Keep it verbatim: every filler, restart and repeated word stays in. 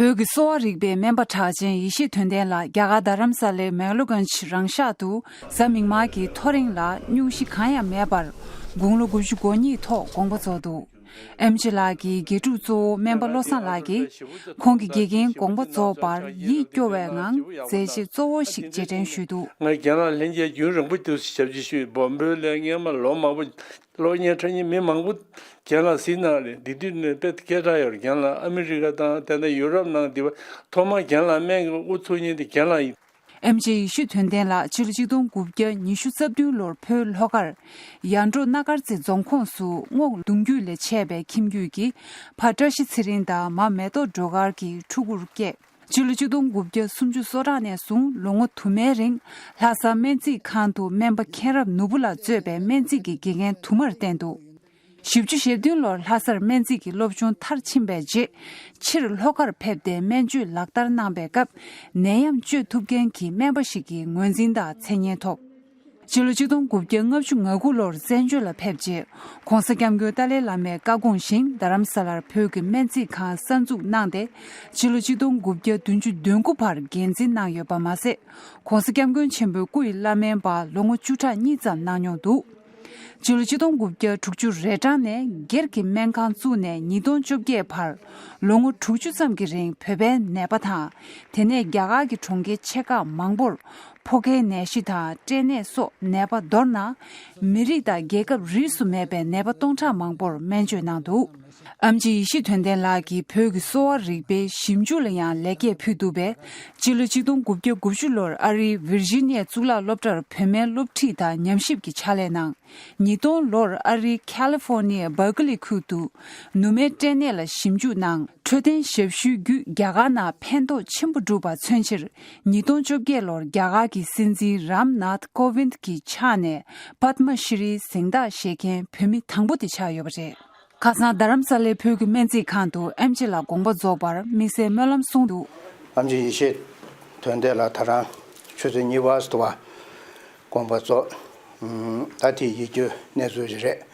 བོད་ཀྱི་གསོ་བ་རིག་པའི་སྨན་པ་གྲགས་ཅན་ཡེ་ཤེས་དོན་ལྡན་ལགས་རྒྱ་གར་རྡ་རམ་ས་ལའི་མེག་ལོ་གན་ཇི་རང་ཤག་ཏུ་གཟའ་མིག་དམར་གྱི་ཐོ་རེངས་ལ་སྙུང་གཞི་གང་ཡང་མེད་པར་དགུང་ལོ་དགུ་བཅུ་གོ་གཉིས་ཐོག་དགོངས་པ་རྫོགས་འདུག་ཨེམ་ཆི་ལགས་ཀྱི་དགེ་ཕྲུག་གཙོ་བོ་སྨན་པ་བློ་བཟང་ལགས་ཀྱིས་ཁོང་གི་དགེ་རྒན་དགོངས་པ་རྫོགས་པར་ཡིད་སྐྱོ་བའི་ངང་མཛད་རྗེས་གཙོ་བོ་ཞིག་རྗེས་དྲན་ཞུས་འདུག་ང་རྒན་ལགས་ལྷན་རྒྱས་རྒྱུན་རིང་པོ་དུས་སུ་ཞབས་ཕྱི་ཞུས། བོམ་བེ་ལ་སྔོན་མ་ལོ་མང་པོ་གློག་བརྙན་འཁྲབ་མཁན་མི་མང་པོ་རྒན་ལགས་གཟིགས་གནང་རེད། འདི་དུས་ནས་དཔེ་སྐད་གྲགས་ཡོད་རེད། རྒན་ལགས་ཨ་མི་རི་ཀ་དང་དེ་འདྲ་ཡུ་རོབ་ནང་འདི་བ་ཐོག་མར་རྒན་ལགས་སྨན་གྱི་དབུ་ཚུགས་མཁན་དེ་རྒན་ལགས་ཡིན། ཨེམ་ཆི་ཡེ་ཤེས་དོན་ལྡན་ལགས་ཕྱི་ལོ་ཆིག་སྟོང་དགུ་བརྒྱ་ཉི་ཤུ་རྩ་བདུན་ལོར་བོད་ལྷོ་ཁར་ཡར་འབྲོག་སྣ་དཀར་རྩེ་རྫོང་ཁོངས་སུ་རྔོག་གདུང་རྒྱུད་ལས་ཆད་པའི་ཁྱིམ་རྒྱུད་ཀྱི་ཕ་བཀྲ་ཤིས་ཚེ་རིང་དང་མ་མེ་ཏོག་སྒྲོལ་དཀར་གྱི་ཕྲུ་གུར་སྐྱེས། ཕྱི་ལོ་ཆིག་སྟོང་དགུ་བརྒྱ་སུམ་ཅུ་སོ་གྲངས་ནས་བཟུང་ལོ་ངོ་དུ་མའི་རིང་ལྷ་ས་སྨན་རྩིས་ཁང་དུ་སྨན་པ་མཁྱེན་རབ་ནོར་བུ་ལགས་གཙོས་པའི་སྨན་རྩིས་ཀྱི་དགེ་རྒན་དུ་མར་བསྟེན་འདུག་བཞི་བཅུ་ཞེ་བདུན་ལོར་ལྷ་སར་སྨན་རྩིས་ཀྱི་སློབ་སྦྱོང་མཐར་ཕྱིན་པའི་རྗེས་ཕྱིར་ལྷོ་ཁར་ཕེབས་ཏེ་སྨན་བཅོས་ལག་བསྟར་གནང་པའི་སྐབས་ནད་ཡམས་བཅོས་ཐུབ་མཁན་གྱི་སྨན་པ་ཞིག་གི་ངོས་འཛིན་དང་མཚན་སྙན་ཐོབ། ཕྱི་ལོ་ཆིག་སྟོང་དགུ་བརྒྱ་ལྔ་བཅུ་ང་དགུ་ལོར་བཙན་བྱོལ་ལ་ཕེབས་རྗེས་༧གོང་ས་༧སྐྱབས་མགོན་ཏཱ་ལའི་བླ་མའི་བཀའ་དགོངས་བཞིན་རྡ་རམ་ས་ལར་བོད་ཀྱི་སྨན་རྩིས་ཁང་གསར་འཛུགས་གནང་སྟེ་ཕྱི་ལོ་ཆིག་སྟོང་དགུ་བརྒྱ་བདུན་ཅུ་དོན་དགུ་བར་འགན་འཛིན་གནང་ཡོད་པ་མ་ཟད་༧གོང་ས་༧སྐྱབས་མགོན་ཆེན་པོའི་སྐུ་ཡི་བླ་སྨན་པ་ལོ་ངོ་བཅུ་ཕྲག་གཉིས་ཙམ་གནང་མྱོང་འདུག་ཕྱི་ལོ་ཆིག་སྟོང་དགུ་བརྒྱ་དྲུག་ཅུ་རེ་གྲངས་ནས་སྒེར་གྱི་སྨན་ཁང་བཙུགས་ནས་ཉིས་སྟོང་བཅོ་བརྒྱད་བར་ལོ་ངོ་དྲུག་ཅུ་ཙམ་གྱི་རིང་བོད་པའི་ནད་པ་དང་དེ་ནས་རྒྱ་གར་གྱི་གྲོང་ཁྱེར་ཆེ་ཁག་མང་པོར་ཕོ་སྐྱེས་ནད་གཞི་དང་སྐྲན་ནད་སོགས་ནད་པ་མདོར་ན་མི་རིགས་དང་རྒྱལ་ཁབ་རིས་སུ་མེད་པའི་ནད་པ་སྟོང་ཕྲག་མང་པོར་སྨན་བཅོས་གནང་འདུག་ཨེམ་ཆི་ཡེ་ཤེས་དོན་ལྡན་ལགས་ཀྱིས་བོད་ཀྱི་གསོ་བ་རིག་པའི་ཞིབ་འཇུག་ལ་ཡང་ལེགས་སྐྱེས་ཕུལ་འདུག་པས་ཕྱི་ལོ་ཆིག་སྟོང་དགུ་བརྒྱ་དགུ་བཅུ་ལོར་ཨ་རིའི་ཝིར་ཇི་ནི་ཡའི་གཙུག་ལག་སློབ་གྲྭར་བོད་སྨན་སློབ་ཁྲིད་དང་ཉམས་ཞིབ་ཀྱི་ཕྱག་ལས་གནང་། ཉིས་སྟོང་ལོར་ཨ་རིའི་ཁ་ལི་ཧྥོར་ནི་ཡའི་བར་ཀི་ལི་ཁུལ་དུ་ནུ་མའི་སྐྲན་ནད་ལ་ཞིབ་འཇུག་གནང་། འཕྲོད་བསྟེན་ཞབས་ཞུའི་བརྒྱུད་རྒྱ་གར་ནང་ཕན་ཐོགས་ཆེན་པོ་བསྒྲུབས་པ་མཚོན་ཕྱིར་ཉིས་སྟོང་བཅོ་བརྒྱད་ལོར་རྒྱ་གར་གྱི་སྲིད་འཛིན་རམ་ནཱཐ་ཀོ་ཝིན་གྱི་ཕྱག་ནས་པདྨ་ཤྲི་གཟེངས་རྟགས་བཞེས་མཁན་བོད་མི་དང་པོ་དེ་ཆགས་ཡོད་པ་རེད། ཁ་སང་རྡ་རམ་ས་ལའི་བོད་ཀྱི་སྨན་རྩིས་ཁང་དུ་ཨེམ་ཆི་ལགས་དགོངས་པ་རྫོགས་པར་དམིགས་བསལ་སྨོན་ལམ་གསུངས་འདུག་ཨེམ་ཆི་ཡེ་ཤེས་དོན་ལྡན་ལགས་ད་རང་ཆུ་ཚོད་གཉིས་པ་ཙམ་དུ་བ་དགོངས་པ་རྫོགས། ད་དེ་ཡིད་སྐྱོའི་གནས་ཚུལ་ཞིག་རེད།